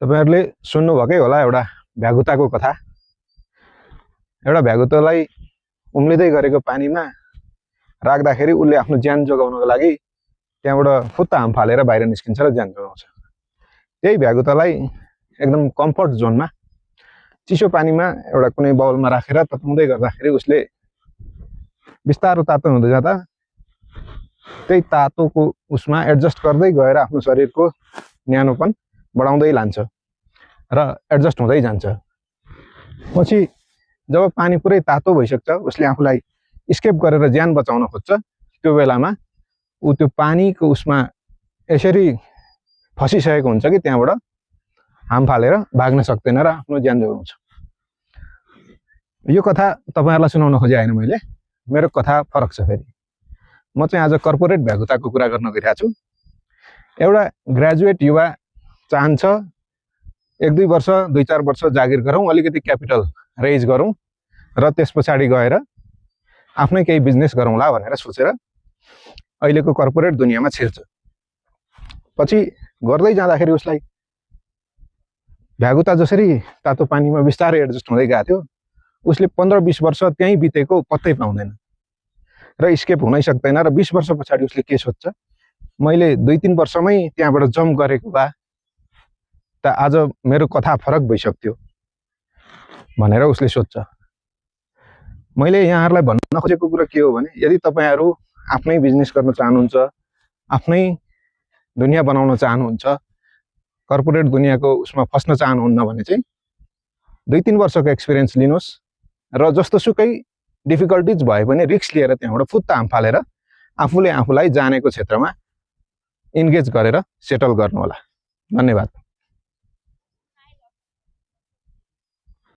तपाईहरुले सुन्नुभएकै होला एउटा भ्यागुताको कथा। एउटा भ्यागुतालाई उम्लिँदै गरेको पानीमा राख्दाखेरि उसले आफ्नो ज्यान जोगाउनको लागि त्यहाँबाट फुत्ता हाम फालेर बाहिर निस्किन्छ र ज्यान जोगाउँछ। त्यही भ्यागुतालाई एकदम कम्फर्ट जोनमा चिसो पानीमा एउटा कुनै बाउलमा राखेर तताउँदै गर्दाखेरि उसले बिस्तारो तातो हुँदै जाँदा त्यही तातोको उसमा एडजस्ट गर्दै गएर आफ्नो शरीरको न्यानोपन बढाउँदै लान्छ र एडजस्ट हुँदै जान्छ। पछि जब पानी पुरै तातो भइसक्छ उसले आफूलाई स्केप गरेर ज्यान बचाउन खोज्छ। त्यो बेलामा उ त्यो पानीको उसमा यसरी फसिसकेको हुन्छ कि त्यहाँबाट हाम फालेर भाग्न सक्दैन र आफ्नो ज्यान जोगाउँछ। यो कथा तपाईहरुलाई सुनाउन खोजे हैन मैले, मेरो कथा फरक छ। फेरि म चाहिँ आज कर्पोरेट भ्यागुताको कुरा गर्न गइरहेको छु। एउटा ग्रेजुएट युवा चाहन्छ 1-2 वर्ष 2-4 वर्ष जागिर गरौँ, अलिकति क्यापिटल रेज गरौँ र त्यसपछि गएर आफ्नै केही बिजनेस गरौँला भनेर सोचेर अहिलेको कर्पोरेट दुनियाँमा छिर्छ। पछि गर्दै जाँदाखेरि उसलाई भ्यागुता जसरी तातो पानीमा बिस्तारै एडजस्ट हुँदै गएको थियो, उसले 15-20 वर्ष त्यही बितेको पत्तै पाउँदैन र स्केप हुनै सक्दैन। र 20 वर्ष पछाडि उसले के सोच्छ, मैले 2-3 वर्षमै त्यहाँबाट जम्प गरेको भए त आज मेरो कथा फरक भइसक्थ्यो भनेर उसले सोच्छ। मैले यहाँहरुलाई भन्न खोजेको कुरा के हो भने, यदि तपाईहरु आफ्नै बिजनेस गर्न चाहनुहुन्छ, आफ्नै दुनिया बनाउन चाहनुहुन्छ, कर्पोरेट दुनियाँको उसमा फस्न चाहनुहुन्न भने चाहिँ 2-3 वर्षको एक्सपिरियन्स लिनुहोस् र जस्तो सुकै डिफिकल्टिज भए पनि रिस्क लिएर त्यहाँबाट फुत्ता हाम फालेर आफूले आफूलाई जानेको क्षेत्रमा इन्गेज गरेर सेटल गर्नु होला। धन्यवाद।